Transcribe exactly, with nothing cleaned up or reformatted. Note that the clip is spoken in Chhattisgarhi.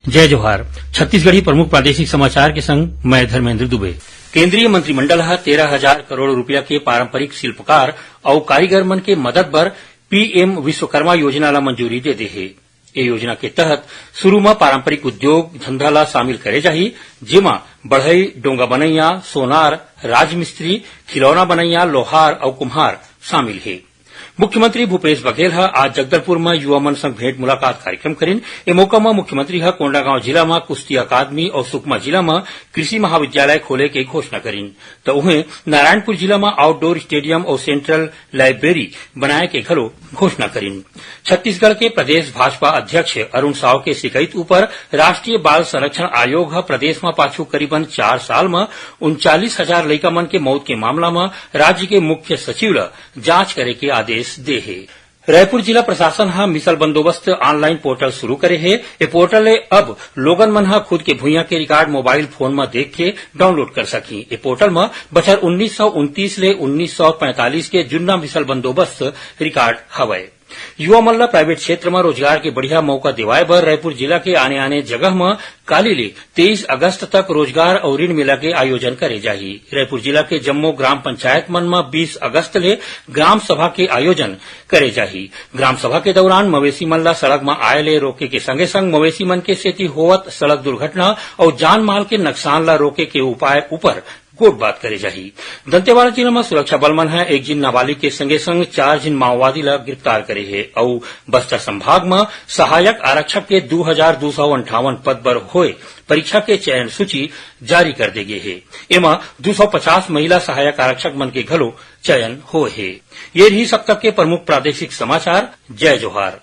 जय जोहार। छत्तीसगढ़ी प्रमुख प्रादेशिक समाचार के संग मैं धर्मेंद्र दुबे। केंद्रीय मंत्रिमंडल ह तेरह हजार करोड़ रुपया के पारंपरिक शिल्पकार अउ कारीगर मन के मदद बर पीएम विश्वकर्मा योजना ला मंजूरी दे दे हे। ए योजना के तहत शुरू म पारंपरिक उद्योग धंधा ला शामिल करे जाही, जेमा बढ़ई, डोंगा बनैया, सोनार, राजमिस्त्री, खिलौना बनैया, लोहार अउ कुम्हार शामिल हे। मुख्यमंत्री भूपेश बघेल ह आज जगदलपुर म युवा मन संग भेंट मुलाकात कार्यक्रम करिन। ए मौका म मुख्यमंत्री ह कोंडागांव जिला म कुश्ती अकादमी अउ सुकमा जिला म कृषि महाविद्यालय खोले के घोषणा करिन, त उहें नारायणपुर जिला म आउटडोर स्टेडियम अउ सेंट्रल लाइब्रेरी बनाए के घलो घोषणा करिन। छत्तीसगढ़ के प्रदेश भाजपा अध्यक्ष अरुण साव के शिकायत ऊपर राष्ट्रीय बाल संरक्षण आयोग ह प्रदेश म पाछू करीबन चार साल म उनचालीस हजार लइका मन के मौत के मामला म राज्य के मुख्य सचिव ल जांच करे के आदेश दे हे। रायपुर जिला प्रशासन ह मिसल बंदोबस्त ऑनलाइन पोर्टल शुरू करे हे। ए पोर्टल ले अब लोगन मन ह खुद के भुइयां के रिकॉर्ड मोबाइल फोन म देख के डाउनलोड कर सकही। ए पोर्टल म बछर उन्नीस सौ उनतीस ले उन्नीस सौ पैंतालीस के जुन्ना मिसल बंदोबस्त रिकॉर्ड हवय। युवा मन ल प्राइवेट क्षेत्र म रोजगार के बढ़िया मौका दिवाए बर रायपुर जिला के आने-आने जगह म काली ले तेईस अगस्त तक रोजगार अउ ऋण मेला के आयोजन करे जाही। रायपुर जिला के जम्मो ग्राम पंचायत मन म बीस अगस्त ले ग्राम सभा के आयोजन करे जाही। ग्राम सभा के दौरान मवेशी मन ल सड़क म आए ले रोके के संगे-संग मवेशी मन के सेती होवत सड़क दुर्घटना अउ जान माल के नकसान ल रोके के उपाय ऊपर गोठबात करे जाही। दंतेवाड़ा जिला म सुरक्षा बल मन ह एक झिन नाबालिग के संगे-संग चार झिन माओवादी ल गिरफ्तार करे हे अउ बस्तर संभाग म सहायक आरक्षक के दू हजार दू सौ अंठावन पद बर होए परीक्षा के चयन सूची जारी कर दे गे हे। एमा दू सौ पचास महिला सहायक आरक्षक मन के घलो चयन होए हे। ये रही अब तक के प्रमुख प्रादेशिक समाचार। जय जोहार।